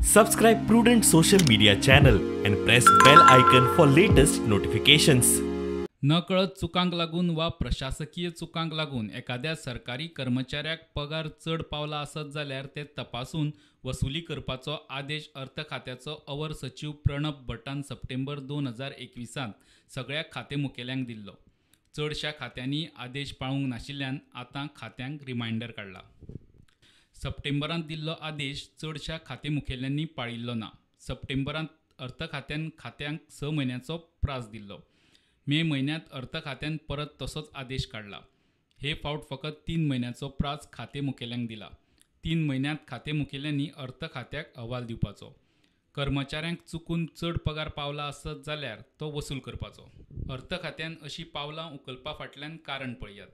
Subscribe Prudent social media channel and press bell icon for latest notifications. नकळत चुकांक लागून वा प्रशासकीय चुकांक लागून एखाद्या सरकारी कर्मचाऱ्याक पगार चड पावला आसत जाल्यार ते तपासून वसुली करपाचो आदेश अर्थ खात्याचो अवर सचीव प्रणब भट्टान सप्टेंबर 2021 सगळ्या खाते मुखेल्यांक दिल्लो. चडशा खात्यांनी आदेश पाळूंक नाशिल्ल्यान आतां खात्यांक रिमायंडर काडला. सप्टेंबरांत दिल्लो आदेश चडशा खाते मुखेल्यांनी पाळिल्लो ना. सप्टेंबरांत अर्थ खात्यान खात्यांक 6 म्हयन्याचो प्रास दिल्लो. मे म्हयन्यांत अर्थ खात्यान परत तसोच आदेश काडला. हे फावट फकत 3 म्हयन्याचो प्रास खाते मुखेल्यांक दिला. 3 म्हयन्यांत खाते मुखेल्यांनी अर्थ खात्याक अहवाल दिवपाचो. कर्मचाऱ्यांक चुकून चड पगार पावला आसत जाल्यार तो वसूल करपाचो. अर्थ खात्यान अशी पावलां उखलपा फाटल्यान कारण पळयात.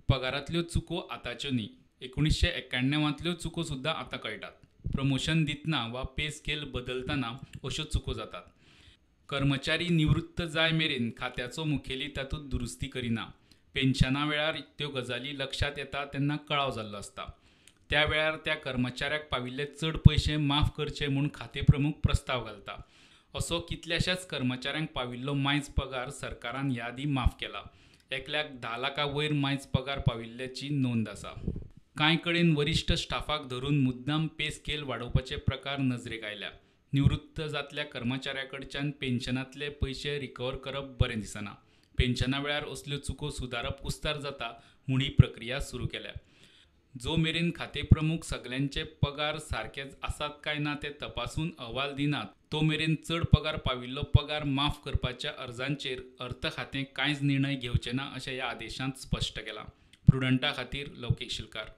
पगारांतल्यो चुको आतांच्यो न्ही, 1991 चुको सुद्दां आतां कळटात. प्रमोशन दितना वा पे स्केल बदलतना अश्यो चुको जातात. कर्मचारी निवृत्त जाय मेरेन खात्याचो मुखेली तातूंत दुरुस्ती करिना. पेन्शना वेळार त्यो गजाली लक्षांत येता तेन्ना कळाव जाल्लो आसता. त्या वेळार त्या कर्मचाऱ्याक पाविल्ले चड पयशे माफ करचे म्हूण खाते प्रमुख प्रस्ताव घालता. असो कितल्याशाच कर्मचाऱ्यांक पाविल्लो मायज पगार सरकारान ह्या आदीं माफ केला. एकल्याक 10 लाखां वयर मायज पगार पाविल्ल्याची नोंद आसा. कांय कडेन वरिश्ठ स्टाफाक धरून मुद्दाम पे स्केल वाडोवपाचे प्रकार नजरेक आयल्या. निवृत्त जातल्या कर्मचाऱ्या कडच्यान पेन्शनांतले पयशे रिकवर करप बरें दिसना. पेन्शना वेळार असल्यो चुको सुदारप कुस्तार जाता म्हूण ही प्रक्रिया सुरू केल्या. जो मेरेन खाते प्रमुख सगल्यांचे पगार सारकेच आसात काय ना ते तपासून अहवाल दिनात तो मेरेन चड पगार पाविल्लो पगार माफ करपाच्या अर्जांचेर अर्थ खातें कांयच निर्णय घेवचें ना अशें ह्या आदेशांत स्पश्ट केलां. प्रुडंटा खातीर लौकीक शिलकार.